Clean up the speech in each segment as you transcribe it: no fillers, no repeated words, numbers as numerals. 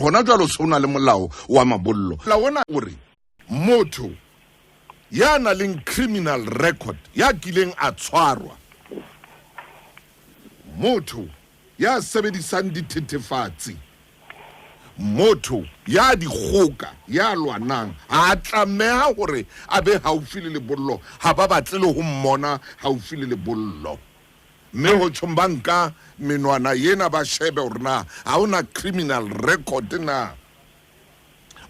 Gona jwalo se o na le molao wa mabollo. Molao ona o re motho ya na leng criminal record, ya kileng a tshwarwa, motho ya sebedisang dithethefatsi, motho ya dikgoka, ya lwanang, ha a tlameha hore a be haufi le lebollo, ha ba batle le ho mmona haufi le lebollo. Mme ho tjhong ba nka menwana ena ba shebe hore na ha o na criminal record na.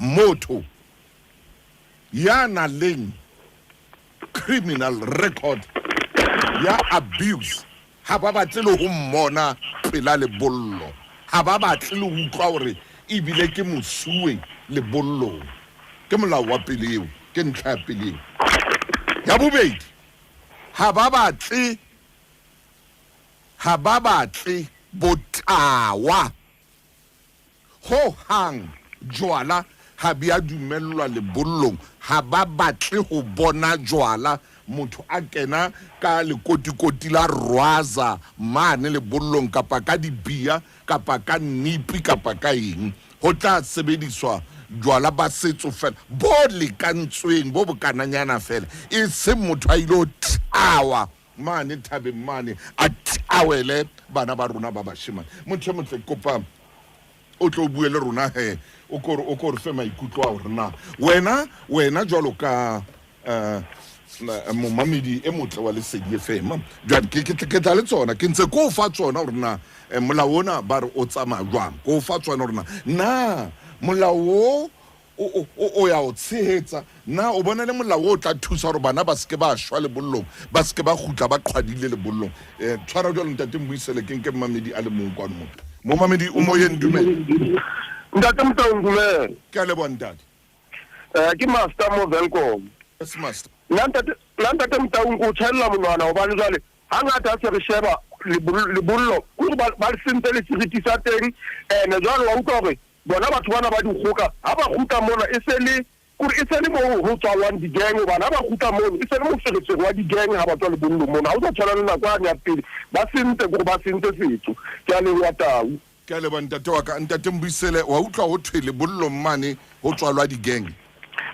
Motho ya na leng criminal record ya abuse ha ba batle le ho mmona pela lebollo, ha ba batle le ho utlwa hore ebile ke mosuwe lebollong. Ke molao wa pele eo, ke ntlha ya pele eo. Ya bobedi, ha ba batle ha ba batle botawa ho hang, jwala ha bja dumellwa lebollong, ha ba batle ho bona jwala motho a kena ka lekotikoti la rwaza mane lebollong kapa ka dibia kapa ka nnipi kapa ka eng. Ho tla sebediswa jwala ba setso fela bo lekantsweng, bo bokananyana fela, e seng motho a ilo tawa mane thabeng mane a tawele bana ba rona ba bashemane. Motho e motle, ke kopa o tlo bue le rona he, o ko o ko re fe maikutlo a hore na wena wena jwalo ka eh, momamedi e motle wa Lesedi FM, jwale ke tla le tsona, ke ntse ko fa tsona hore na eh, molao ona ba re o tsamaya jwang, ko fa tsona hore na na molao o o ya o tshehetsa, na o bona le molao o tla thusa hore bana ba seke ba shwa lebollong, ba seke ba kgutla ba qhwadile lebollong. Um tshwara jwalo ntate Mbuisele, ke nke mmamedi a le mong kwano mo. Momamedi o moyeng, dumela. Ntate Motaung, dumela. Ke a leboha ntate. Eh, ke master mo Welkom. Yes master. Nna ntate, nna ntate Motaung ko tshwaella monwana hobane jwale hangata ha se re sheba lebollo kore ba sentse le seriti sa teng, ene jwale wa utlwa hore bona batho bana ba dikgoka ha ba kgutla mona e se le kore e se le moo ho tswalwang di-gang, hobane ha ba kgutla mono e se le moferefere wa di-gang ha ba tswa lebollong mono. Ha o sa tshwana le nako yane ya pele, ba sentse kore ba sentse setso. Ke a leboha Tau. Ke a leboha ntate wa ka. Ntate Mbuisele, wa utlwa ho thwe lebollong mane ho tswalwa di-gang.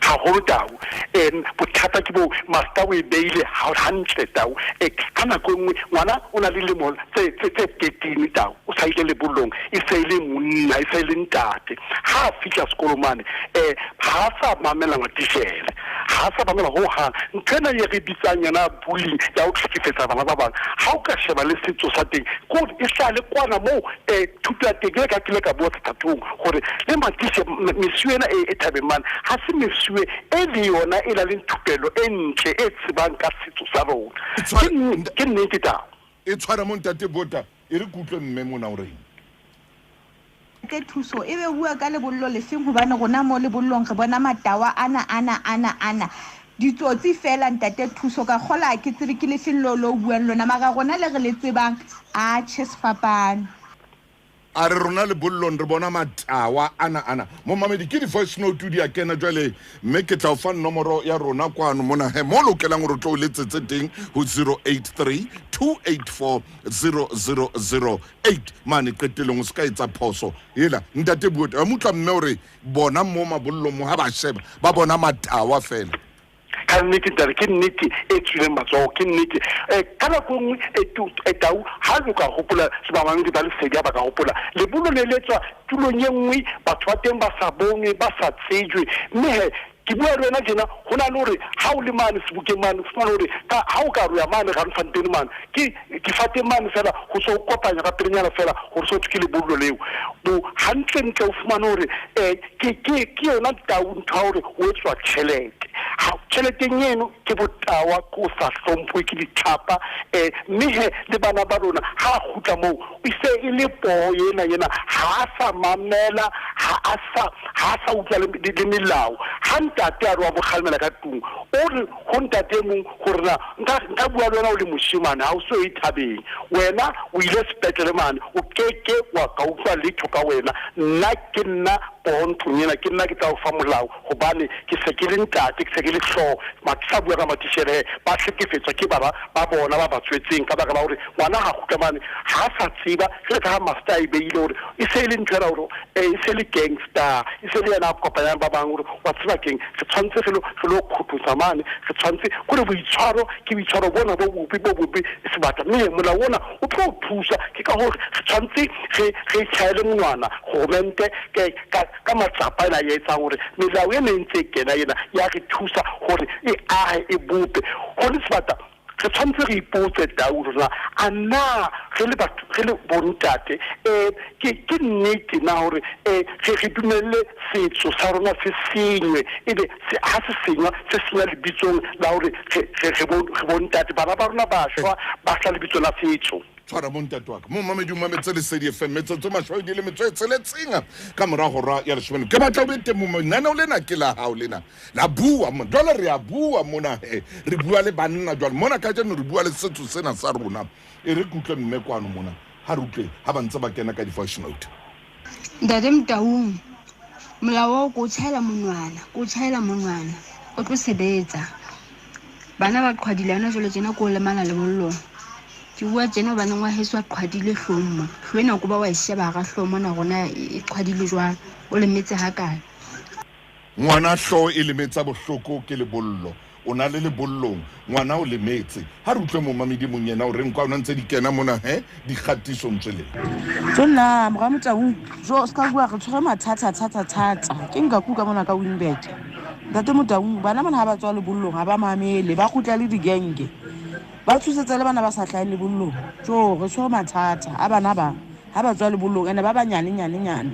Haholo Tau. Bothata ke bo master o e beile hantle Tau. Ka nako e nngwe ngwana o na le lemo tse tse tse 13 Tau, o sa ile lebollong, e se e le monna, e se e le ntate. Ha a fihla sekolong mane ha a sa mamela matitjhere, ha a sa mamela ho hang. Ntho ena e re bitsang yona bullying ya ho tlhekefetsa bana ba bang, ha o ka sheba le setso sa teng ke hore e sa le kwana moo thuto ya teng e ka kile ka bua sethathong gore le matise mesuwe ena e thabeng mane ga se mesuwe e le yona e na le thupelo e ntle e tsebang ka setso sa rona. Ke nnete taba. E tshwara mo ntate Bota, e re kutlwe mme mona o reng. Ntate Thuso, e be bua ka lebollo lefeng hobane rona mo lebollong re bona matawa ana ana ana ana ditsotsi fela. Ntate Thuso, ka kgola ke tsebe ke lefeng leo lo buang lona, mara rona le re le tsebang a tjhe sefapano. A re rona lebollong re bona matawa ana ana. Momamedi, ke di-voice note di a kena jwale, mme ke tla o fa nomoro ya rona kwano mona he mo lokelang hore o tlo o letsetse teng ho 083 284 0008 mane qetelong, o se ka etsa phoso ela. Ntate Buote, wa mo utlwa mme o re bona mo mabollong mo ha ba sheba ba bona matawa fela. Ka nnete ntate, ke nnete e tswileng matsoho, ke nnete. Ka nako e nngwe Tau, ha lo ka hopola le bamamedi ba Lesedi ha ba ka hopola, lebollo le letswa tulong e nngwe, batho ba teng ba sa bonwe, ba sa tsejwe. Mme he ke bua le wena tjena, ho na le hore ha o le mane sebokeng mane, o fumane hore ka ha o ka roya mane Randfontein mane, ke difateng mane fela, ho so kopanya ka pelenyana fela hore so ke lebollo leo. Bo hantle ntle o fumane hore ke ke ke yona Tau ntho ya hore o etswa tjhelete. Ha tjheleteng eno ke botawa, ke o sa hlomphuwe ke ditlhapa, mme he le bana ba rona ha a kgutla moo e se e le poho ena ena, ha a sa mamela, ha a sa ha a sa utlwa le melao. Ha ntate a re wa mo kgalemela ka tlung, o re ho ntate e mong gore na nka nka bua le wena o le moshemane, ha o so e thabeng, wena o ile sepetlele mane, o keke wa ka utlwa letho ka wena, nna ke nna. poho ntlong ena, ke nna ke tla o fa molao, hobane ke se ke le ntate, ke se ke le hlooho. Ke sa bua ka matitjhere, ba hlekefetswa ke bara ba bona ba ba tswetseng ka baka la hore ngwana ha kgutla mane ha sa tseba, jwale ka ha master a e beile hore e se e le ntho ena hore e se le gangster, e se le yena a kopanyang ba bang hore wa tseba keng, re tshwanetse re lo khutlosa mane, re tshwanetse kore boitshwaro ke boitshwaro bona bo bobe sebata, mme molao ona o tlo o thusa. Ke ka hore re tshwanetse re tjhaele monwana goromente ka matsapa ena a etsang hore melao ena e ntse e kena ena ya re thusa hore e ahe e bope. Hone sebata re tshwanetse re ipotse tau rona, a na re le batho, re le bontate, ke nnete na hore re dumelle setso sa rona se senywe, ebe ha se senywa se senya lebitsong la hore re bontate, bana ba rona ba shwa ba shwa lebitsong la setso. Tshwara mo ntate wa ka mo mamedi o mametse Lesedi FM metsotso mashwedi le metso e tsheletseng ka mora hora ya leshome. Ke batla o be teng mo lenaneo lena ke la hao lena la bua mo, jwale re a bua mona he, re bua le banna jwale mona kajeno, re bua le setso sena sa rona. E re ke utlwe mme kwano mona, ha re utlwe ha ba ntse ba kena ka di-voice note. Ntate Motaung, molao oo ko o tjhaela monwana, ko o tjhaela monwana, o tlo sebetsa. Bana ba qhwadile hona jwale tjena ko o lemala lebollong. Ke bua tjena hobane ngwa heso a qhwadile hloohong mona. Hlooho ena o ko ba wa e sheba hara hlooho mona hore na e qhwadile jwang, o lemetse hakae. Ngwana hlooho e lemetsa bohloko ke lebollo, o na le lebollong, ngwana o lemetse. Ha re utlwe momamedi mong yena o reng kwa ona ntse di kena mona he dikgatisong tswele. Jo nna mora Motaung, jo se ka bua re tshwere mathata thata thata. Ke nka kuka mona ka Winbet. Ntate Motaung, bana mona ha ba tswa lebollong ha ba mamele, ba kgutla le digenge. Ba tshosetsa le bana ba sa hlaheng lebollong. Jo re tshwere mathata a bana ba ha ba tswa lebollong ene ba banyane nyane nyane.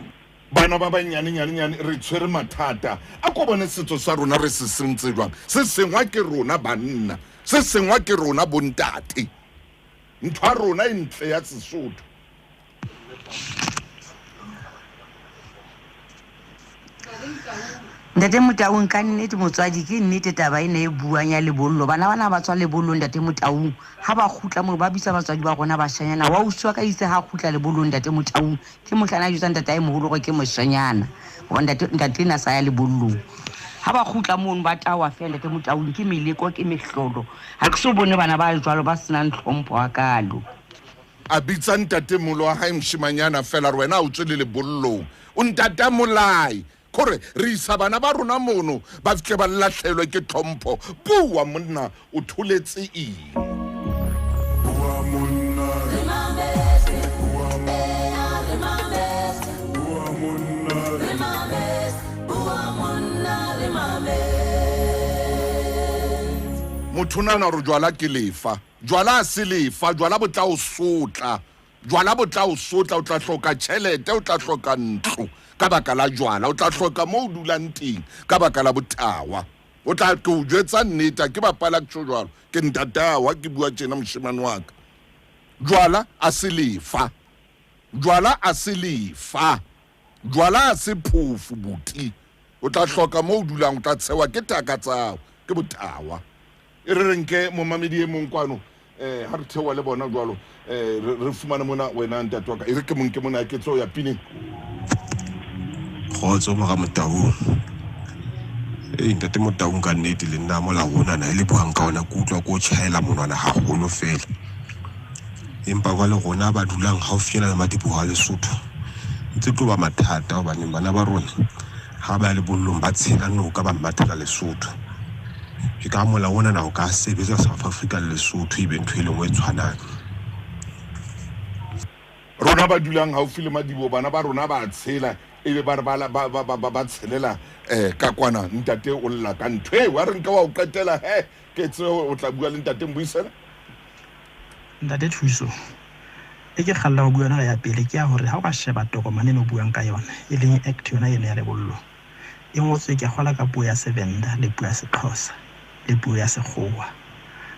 Bana ba banyane nyane nyane re tshwere mathata. A ko bone setso sa rona re se sentse jwang. Se sengwa ke rona banna, se sengwa ke rona bontate. Ntho ya rona e ntle ya Sesotho. Ntate Motaung, ka nnete motswadi ke nnete taba ena e buang ya lebollo. Bana bana ba tswa lebollong ntate Motaung, ha ba kgutla moo ba bitsa batswadi ba rona bashanyana. Wa uswa ka itse ha kgutla lebollong ntate Motaung, ke mohlana a jwetsa ntatae moholo hore ke moshanyana, hobane ntate ena sa ya lebollong. Ha ba kgutla mono ba tawa feela ntate Motaung, ke meleko ke mehlolo. Ha ke so bone bana ba jwalo ba senang tlhompho hakalo. A bitsa ntate moholo wa hae moshimanyana feela re wena ha o tswe le lebollong, o ntata molai. Kore re isa bana ba rona mono ba fihle ba lahlelwe ke tlhompho. Bua monna o tholetse eng? Bua monna, re mametse. Bua re mametse. Bua monna, re mametse. Bua monna, re mametse. Motho o nahana hore jwala ke lefa. Jwala ha se lefa, jwala bo tla o sotla. Jwala bo tla o sotla, o tla hloka tjhelete, o tla hloka ntlo ka baka la jwala, o tla hloka moo o dulang teng ka baka la botawa. O tla ke o jwetsa nnete, ha ke bapala ke tjho jwalo, ke ntatawa ke bua tjena moshemane wa ka. Jwala a se lefa, jwala a se lefa, jwala a se phofu buti. O tla hloka moo o dulang, o tla tshewa ke taka tsao, ke botawa. E re re nke momamedi e mong kwano, ha re theoha le bona jwalo, re fumane mona wena ntate wa ka. E re ke monke mona ke tso ya pineng. Kgotso mora Motaung. Ntate Motaung, ka nnete le nna molao ona na e le buang ka ona ke utlwa ko tjhaela monwana haholo fela. Empa jwale rona ba dulang haufinyana le madiboho a Lesotho, ntse tlo ba mathata hobane bana ba rona ha ba ya lebollong ba tshela noka ba mathela Lesotho. Ke ka molao ona na o ka sebetsa South Africa le Lesotho ebe ntho e le nngwe e tshwanang. Rona ba dulang haufi le madiboho, bana ba rona ba tshela ebe ba re ba tshelela ka kwana. Ntate o lla ka ntho eo, a re nka wa o qetela he, ke tsebe o tla bua le ntate Mbuisela. Ntate Thuso, e ke kgalla ho bua yona ya pele ke ya hore ha o ka sheba tokomane eno o buang ka yona, e leng act yona eno ya lebollo, e ngotswe ke kgola ka puo ya Sevenda le puo ya Sexhosa le puo ya Sekgowa.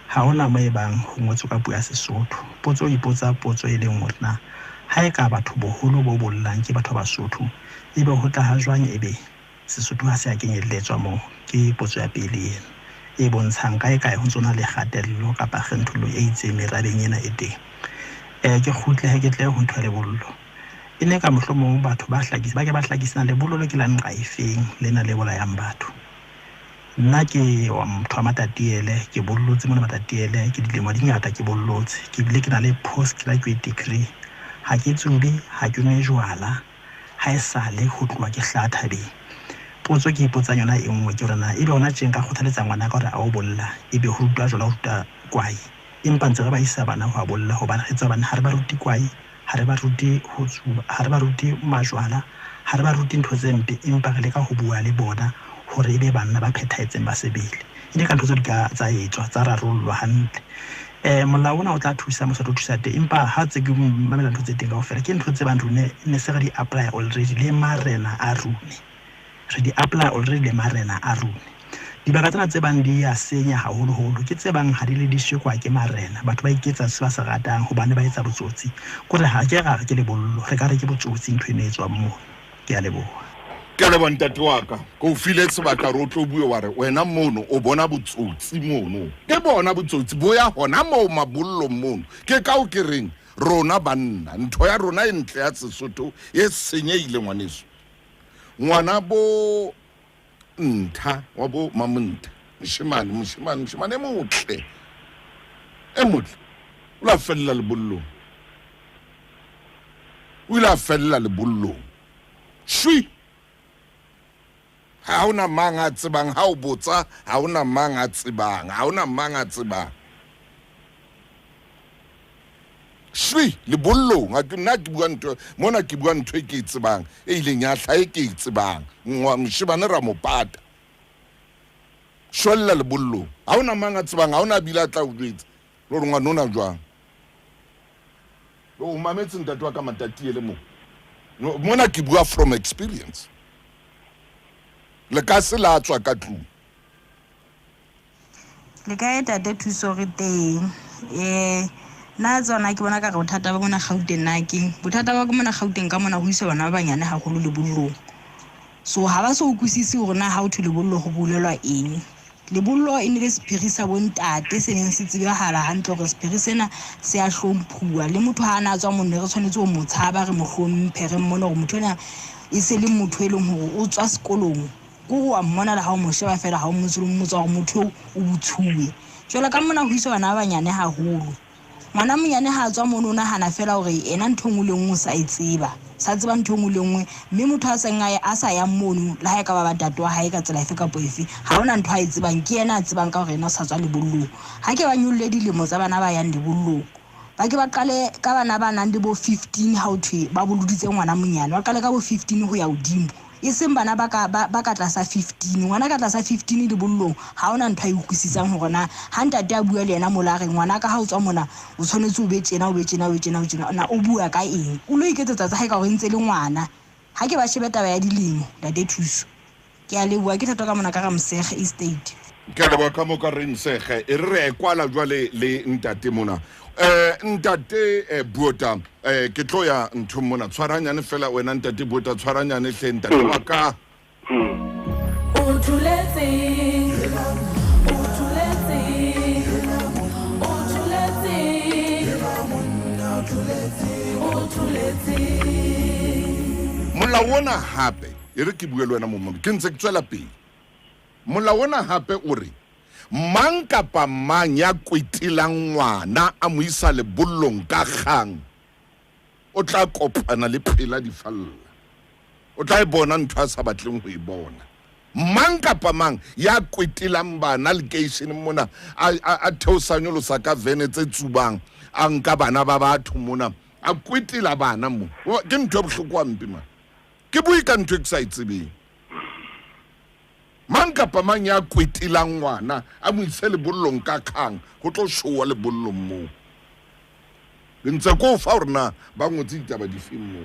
Ha hona mo e bang ho ngotswe ka puo ya Sesotho. Potso o ipotsa potso e leng hore na ha e ka batho boholo bo bollang ke batho ba Basotho, ebe ho tla ha jwang ebe Sesotho ha se a kenyelletswa moo? Ke potso ya pele eno e bontshang kae kae ho ntso na le kgatello kapa kgenthollo e itseng merabeng ena e teng. Ke kgutle he ke tle ho ntho ya lebollo. E ne ka mohlomong batho ba hlakisa ba ke ba hlakisana lebollo le ke la nqa efeng lena le bolayang batho. Nna ke wa motho wa Matatiele, ke bollotse mona Matatiele, ke dilemo di ngata ke bollotse, ke bile ke na le post graduate degree. Ha ke tsube, ha ke nwe jwala, ha e sale ho tloha ke hlaha thabeng. Potso ke ipotsang yona e nngwe ke hore na ebe hona tje nka kgothaletsa ngwanaka hore a o bolla, ebe ho rutwa jwala ho rutwa kwae. Empa ntse re ba isa bana ho a bolla hobane re tseba hobane ha re ba rute kwae, ha re ba rute ho tsuba, ha re ba rute majwala, ha re ba rute ntho tse mpe, empa re leka ho bua le bona hore e be banna ba phethahetseng ba sebele. E ne ka ntho tseo di ka tsa etswa, tsa rarollwa hantle. Molao ona o tla thusa mo sa tlo thusa teng, empa ha tse ke mamela ntho tse teng kaofela ke ntho tse bang rune ne se re di apply already le marena a rune. Re di apply already le marena a rune. Dibaka tsena tse bang di ya senya haholoholo ke tse bang ha di le di shekwa ke marena. Batho ba iketsa se ba se ratang hobane ba etsa botsotsi. Kore ha ke ra re ke lebollo, re ka re ke botsotsi ntho eno e tswang mono. Ke a leboha. Ke a leboha ntate wa ka. Ke o file sebaka hore o tlo bue wa re wena mono o bona botsotsi mono. Ke bona botsotsi bo ya hona moo mabollong mono. Ke ka o ke reng rona banna ntho ya rona e ntle ya Sesotho e senyehile ngwaneso. Ngwana bo Ntha wa bo Mamontha, moshemane, moshemane, moshemane e motle, e motle, o la fella lebollong. O ile a fella lebollong. Shwi! Ha hona mang a tsebang, ha o botsa, ha hona mang a tsebang, ha hona mang a tsebang. Shwi! Lebollong, ha ke, nna ke bua ntho, mona ke bua ntho e ke e tsebang, e ileng ya hlaha e ke e tsebang. Ngwa, moshemane ra mo pata. Shwella lebollong. Ha hona mang a tsebang, ha hona a bile a tla o jwetsa. Le hore ngwana ona jwang. O mametse ntate wa ka Matatiele mo. Mona ke bua from experience. Le ka se la tswa ka tlung. Le kae tate Thuso re teng eh nna tsona ke bona ka re bothata ba mona Gauteng na keng bothata ba mona Gauteng ka mona ho iswa bana ba banyane haholo lebollong so ha ba so utlwisise hore na ha ho thwe lebollo ho bolelwa eng lebollo e ne le sephiri sa bontate se neng se tsebahala hantle hore sephiri sena se a hlomphuwa le motho ha a na tswa monne re tshwanetse ho mo tshaba re mo hlomphe re mmone hore motho ena e se le motho e leng hore o tswa sekolong Ko re wa mmona le ha o mo sheba fela ha o mmotse le mmotsa hore motho eo o botsuwe. Jwale ka mona ho iswa bana ba banyane haholo. Ngwana monyane ha a tswa mono o nahana fela hore ena ntho e nngwe le nngwe o sa e tseba. Sa tseba ntho e nngwe le nngwe mme motho a seng a sa yang mono le ha e ka ba ba ntate wa hae ka tsela efe kapa efe ha hona ntho a e tsebang ke yena a tsebang ka hore ena o sa tswa lebollong. Ha ke ba nyolle dilemo tsa bana ba yang lebollong. Ba ke ba qale ka bana ba nang le bo 15 ha ho thwe ba boloditse ngwana monyane ba qale ka bo 15 ho ya hodimo. E seng bana ba ka, ba, ba ka tlasa 15. Ngwana ka tlasa 15 lebollong, ha hona ntho a e utlwisisang hore na ha ntate a bua le yena mola a re, ngwanaka ha o tswa mona o tshwanetse o be tjena, o be tjena, o be tjena, o tjena, na o bua ka eng? O lo iketsetsa tsa hae ka hore e ntse e le ngwana. Ha ke ba shebe taba ya dilemo, Ntate Thuso. Ke a leboha, ke Thato ka mona ka Ramosege Estate. Ke a leboha ka mo ka Ramosege. E re re a e kwala jwale le ntate mona. Eh, ntate eh, Buota, eh, ke tlo ya nthong mona. Tshwaranyane fela wena ntate Buota, tshwaranyane hle ntate wa ka. O thuletse, o thuletse, o thuletse, o thuletse. Molao ona hape, e re ke bue le wena momama, ke ntse ke tswela pele. Molao ona hape o re Mang kapa mang ya kwetelang ngwana a mo isa lebollong ka kgang, o tla kopana le phela di falla. O tla e bona ntho a sa batleng ho e bona. Mang kapa mang ya kwetelang bana lekeisheneng mona, a, a, a theosa nyolosa ka vene tse tsubang, a nka bana ba batho mona, a kwetela bana mo. Ke ntho e bohloko hampe man. Ke bue ka ntho e ke sa e tsebeng. Mang kapa mang ya kwetelang ngwana a mo ise lebollong ka kgang, ho tlo showa lebollong moo. Ke ntse ko fa hore na ba ngotse ditaba difeng moo.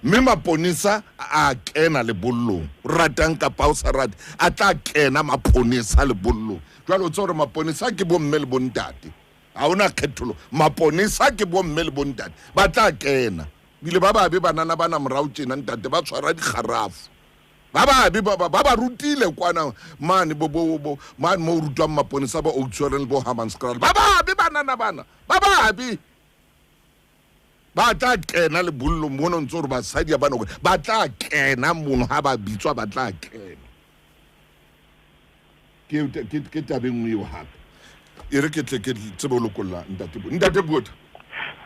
Mme maponesa a kena lebollong, o ratang kapa o sa rate, a tla kena maponesa lebollong. Jwale o tseba hore maponesa ke bomme le bontate. Ha hona kgetholo. Maponesa ke bomme le bontate. Ba tla kena. Bile ba babe banana bana morao tjena ntate ba tshwara dikgarafu. Ba babe ba ba ba rutile kwana mane bo bo bo mane mo rutwang maponesa ba Oudtshoorn le bo Hammanskraal. Ba babe banana bana. Ba babe. Ba tla kena lebollong mono ntse gore basadi ba bana ba tla kena mono ha ba bitswa ba tla kena. Ke taba e nngwe eo hape. E re ke tle ke tsebe ho lokolla ntate Bo. Ntate Botha.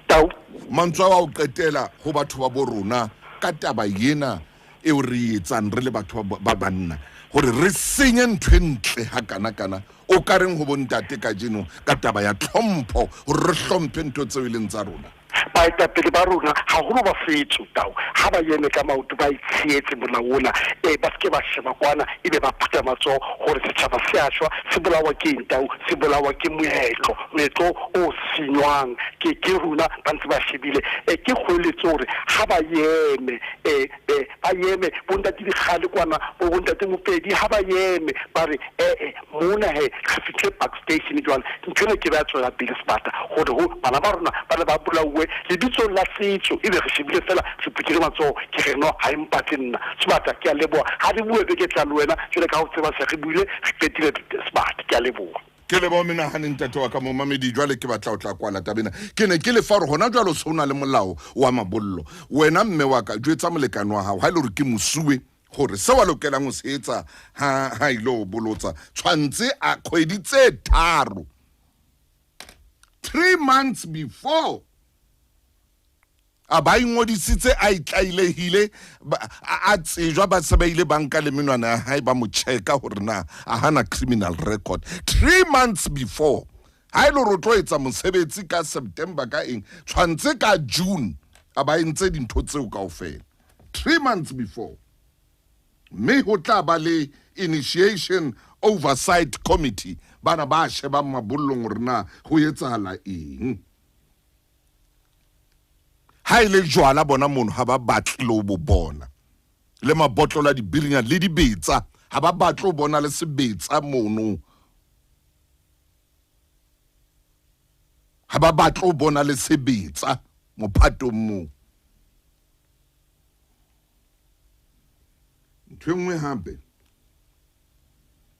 Tau. Mantswe ao a ho qetela ho batho ba bo rona ka taba ena eo re e etsang re le batho ba banna gore re senye ntho e ntle ha kana-kana o ka reng ho bontate kajeno ka taba ya tlhompho gore re hlomphe ntho tseo e leng tsa rona? Baetapele ba rona haholo ba setso tau ha ba eme ka maoto ba itshehetse molao ona e ba seke ba sheba kwana ebe ba phutha matsoho gore setšhaba se a shwa se bolawa ke eng tau se bolawa ke moetlo moetlo o senywang ke ke rona ba ntse ba shebile e ke kgoeletso gore ha ba eme e e ba eme bontate dikgale kwana bo bontate mopedi ha ba eme ba re ee mona he re fitlhe park station jwale ntho ena ke ba tswela pele sebata gore ho bana ba rona ba ne ba bolauwe lebitsong la setso ebe re shebile fela re phuthile matsoho ke re no ha e mpatle nna sebata ke a leboha ha re bue beke tla le wena jwale ka ho tseba se re buile re qetile sebata ke a leboha. Ke leboha menahane ntate wa ka momamedi jwale ke batla o tla kwala tabena ke ne ke lefa gore gona jwalo se o na le molao wa mabollo wena mme wa ka jwetsa molekane wa gago ga e le gore ke mosuwe gore se wa lokelang go se etsa ha ha ile o bolotsa tshwantse a kgwedi tse tharo 3 months before a ba ingodisitse a itlailehile a tsejwa ba se ba ile ba nka le menwana ya hae ba mo checka gore na a hana criminal record 3 months before ha e le gore o tlo etsa mosebetsi ka September ka eng tshwantse ka June a ba entse dintho tseo kaofela 3 months before mme ho tla ba le initiation oversight committee bana ba shebang mabollong gore na ho etsahala eng ha e le jwala bona mono ha ba batle le ho bo bona le mabotlolo a dibirinya le dibetsa ha ba batle ho bona le sebetsa mono ha ba batle ho bona le sebetsa mophatong moo ntho e nngwe hape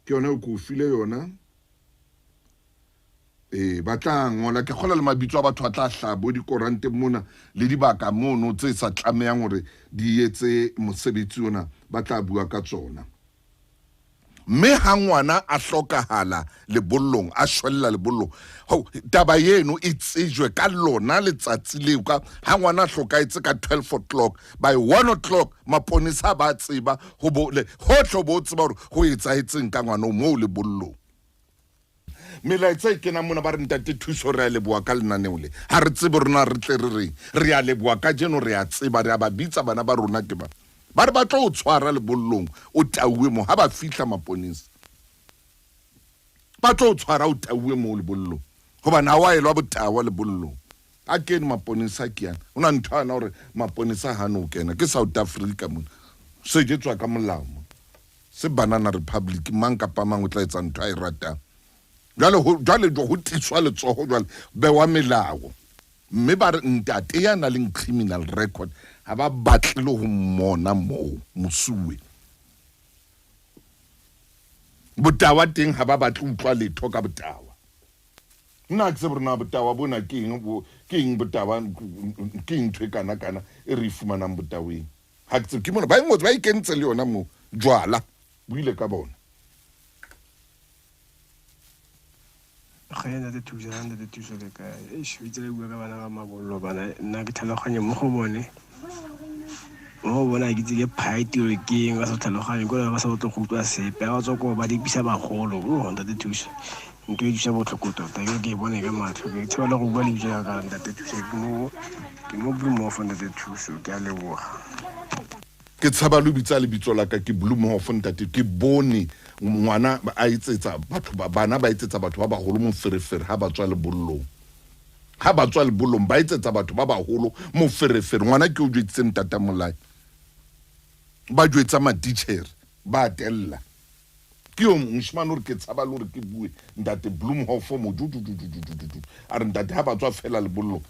ke yona e ko file yona ee ba tla ngola ke kgola le mabitso a batho a tla hlaha bo dikoranteng mona le dibaka mono tse sa tlamehang hore di etse mosebetsi ona ba tla bua ka tsona mme ha ngwana a hlokahala lebollong a shwella lebollong ho taba eno e tsejwe ka lona letsatsi leo ka ha ngwana a hlokahetse ka 12 o'clock by 1 o'clock maponesa ba tseba ho bo le hohle bo tseba hore ho etsahetseng ka ngwana o moo lebollong melaetsa e kenang mona ba re ntate thuso re a leboa ka lenaneo le ga re tsebe rona re tle re reng re a leboa ka jeno re a tseba re a ba bitsa bana ba rona ke ba ba re ba tlo o tshwara lebollong o tauwe mo ha ba fihla maponesa ba tlo o tshwara o tauwe mo lebollong gobane ga wa elwa botawa lebollong a kene maponesa ke yana o na ntho ana gore maponesa ga ne o kena ke South Africa mona se ke tswa ka molao mo se banana republic mang kapa mang o tla etsa ntho a e ratang jwale ho jwale ho tliswa letsoho jwale bewa melao mme ba re ntate ya nang le criminal record ha ba batle le ho mmona moo mosuwe botawa teng ha ba batle utlwa letho ka botawa nna ke tsebe rona botawa bona ke eng ke eng botawa ke eng ntho e kana kana e re e fumanang botaweng ha ke tsebe ke mona ba e ngotse ba e kentse le yona moo jwala bo ile ka bona Ge ntate Thuso, ha ntate Thuso le kae? Eish, o itse le bua ka bana ba mabollo bana, nna ke tlhaloganye mo go bone. Mo go bone ha ke itse ke phai tiro ke eng ba sa tlhaloganye, ko ba sa batle go utlwa sepe. Ha ba tswa koo ba dipisa bagolo. Oh, ntate Thuso, ntho e thusa botlhoko tota, ke ke e bone ka matlho. Ke tshaba le go bua lebitso la ka ntate Thuso, ke mo ke mo Bloemhof ntate Thuso, ke a leboga. Ke tshaba lo bitsa lebitso la ka ke Bloemhof ntate ke bone ngwana a etsetsa batho ba bana ba etsetsa batho ba baholo moferefere ha ba tswa lebollong ha ba tswa lebollong ba etsetsa batho ba baholo moferefere ngwana ke o jwetsitse ntata molai ba jwetsa matitjhere ba tella ke yo moshimane ore ke tshaba le gore ke bue ntate Bloemhof mo ju a re ntate ha ba tswa fela lebollong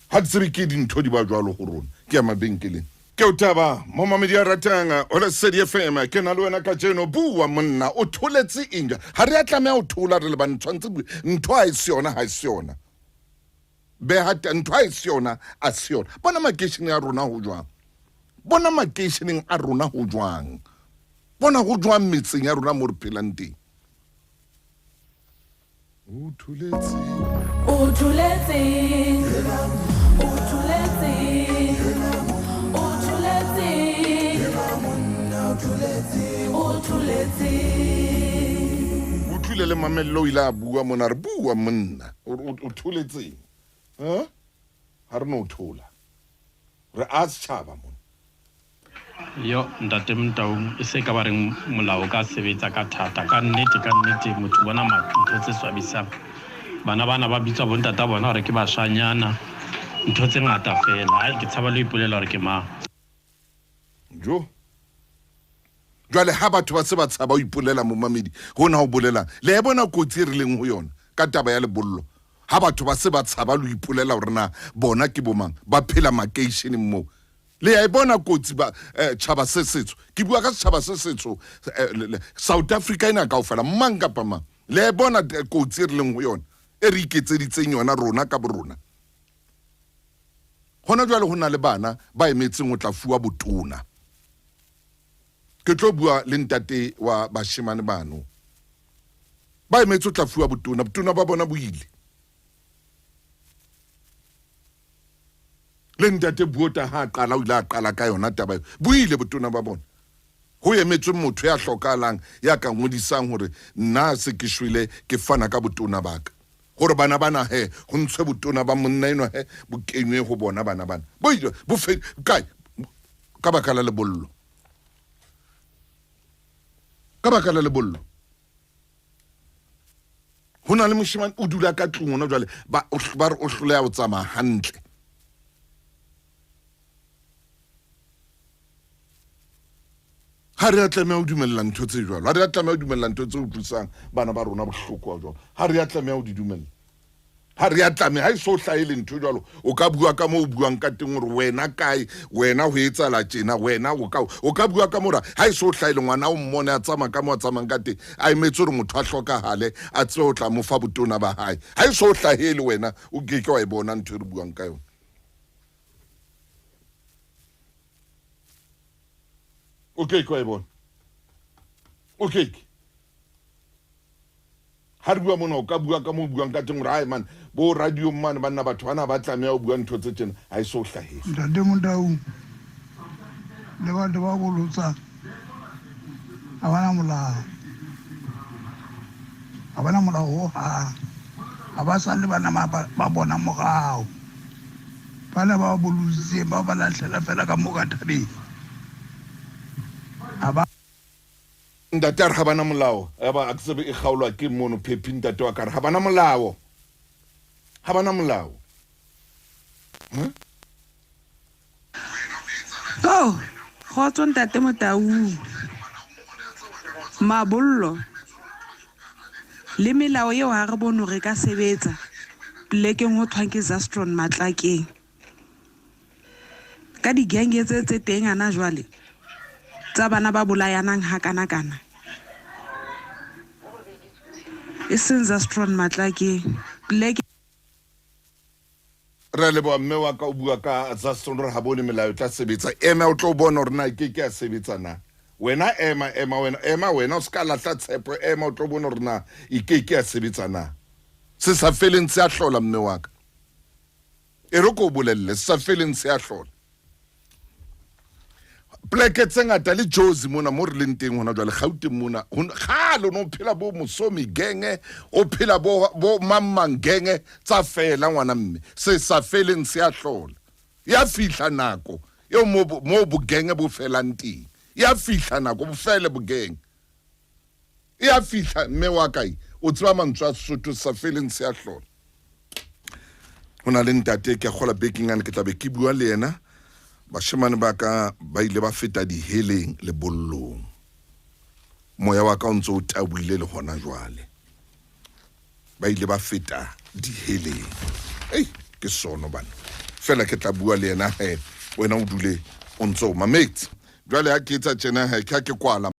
ha ke tsebe ke dintho di ba jwalo go rona ke ya mabenkeleng Ke o taba momamedi ya ratang o Lesedi FM ke na le wena kajeno bua monna o tholetse eng ha re a tlameha ho thola re le bane tshwanetse bue ntho ha e se yona ha e se yona. Beha ntho ha e se yona, a se yona. Bona makeisheneng a rona ho jwang? Bona makeisheneng a rona ho jwang? Bona ho jwang metseng ya rona mo re phelang teng? O thuletse. O thuletse. O thuletse. O thuletse. O thuletse. O tlile le mamello o ile a bua mona re bua monna o tholetseng ha ha re no thola re a setjhaba mona. Yo ntate Motaung e se ka ba reng molao o ka sebetsa ka thata ka nnete ka nnete motho bona ntho tse swabisang bana bana ba bitswa bontata bona hore ke bashanyana ntho tse ngata fela ai ke tshaba le ho ipolela hore ke mang. Jo jwale ha batho ba se ba tshaba ho ipolela momamedi hona ho bolelang le e bona kotsi e re leng ho yona ka taba ya lebollo ha batho ba se ba tshaba le ho ipolela hore na bona ke bomang ba phela makeisheneng moo le ya e bona kotsi ba tjhaba se setsho ke bua ka setjhaba se setsho South Africa ena kaofela mang kapa mang le ya e bona kotsi e re leng ho yona e re iketseditseng yona rona ka borona hona jwale ho na le bana ba emetseng ho tla fuwa botona ke tlo bua le ntate wa bashemane bano ba emetse ho tla fuwa botona botona ba bona bo ile le ntate Buota ha a qala o ile a qala ka yona taba eo bo ile botona ba bona ho emetswe motho ya hlokahalang ya ka ngodisang hore nna se ke shwele ke fana ka botona ba ka hore bana bana he ho ntshwe botona ba monna enwa he bo kenywe ho bona bana bana bo ile bo fe kae ka baka la lebollo ka baka la lebollo ho na le moshemane o dula ka tlung hona jwale ba ba re o hloleha ho tsamaya hantle ha re a tlameha ho dumella ntho tse jwalo ha re a tlameha ho dumella ntho tse utlwisang bana ba rona bohloko jwalo ha re a tlameha ho di dumella ha re a tlameha ha e so hlahele ntho jwalo o ka bua ka moo o buang ka teng gore wena kae wena ho etsala tjena wena o ka o ka bua ka mora ha e so hlahele ngwana o mmone a tsamaya ka moo a tsamayang ka teng a emetse gore motho a hlokahale a tsebe ho tla mo fa botona ba hae ha e so hlahele wena o ke ke wa e bona ntho e re buang ka yona o ke ke wa e bona o ke ke Ha re bua mona o ka bua ka moo o buang ka teng hore hai man bo radiong mane banna batho bana ba tlameha ho bua ntho tse tjena ha e so hlahele. Ntate Motaung le batho ba bolotsang ha bana molao, ha bana molao hohang, ha ba sale bana ba bona morao. Bana ba bolotsitseng ba ba lahlela fela ka moo ka thabeng. Ha ba. Ntate a re ha bana molao yaba a ke tsebe e kgaolwa ke mono phephi ntate wa ka re ha bana molao ha bana molao huh? Oh, kgotso ntate Motaung. Mabollo le melao eo ha re bone hore e ka sebetsa polekeng ho thwang ke Zastron Matlakeng. Ka di-gang tse tse teng ana jwale tsa bana ba bolayanang hakana-kana. E seng Zastron Matlakeng. Poleke Re a leboha mme wa ka o bua ka Zastron re ha bone melao e tla sebetsa. Ema o tlo bona hore na e ke ke ya sebetsa na. Wena ema ema wena ema wena o se ka lahla tshepo ema o tlo bona hore na e ke ke ya sebetsa na. Se sa feleng se a hlola mme wa ka. E re ko o bolelle se sa feleng se a hlola. Pleke tse ngata le Jozi mona mo re leng teng hona jwale Gauteng mona kgale o ne o phela bo Mosomi genge o phela bo bo mang genge tsa fela ngwana mme se sa feleng se a hlola ya fihla nako eo mo mo bogenge bo felang teng ya fihla nako bo fele bogenge E a fihla, mme wa kae? O tseba mantswe a Sesotho, sa feleng se a hlola. Ho na le ntate, ke a kgola bekeng ane ke tla be ke bua le yena. Bashemane ba ka ba ile ba feta diheleng lebollong. Moya wa ka o ntse o taboile le hona jwale. Ba ile ba feta diheleng. Ei, ke sono bana. Fela ke tla bua le yena he, wena o dule o ntse o mametse. Jwale ha ke etsa tjena he, ke ha ke kwala.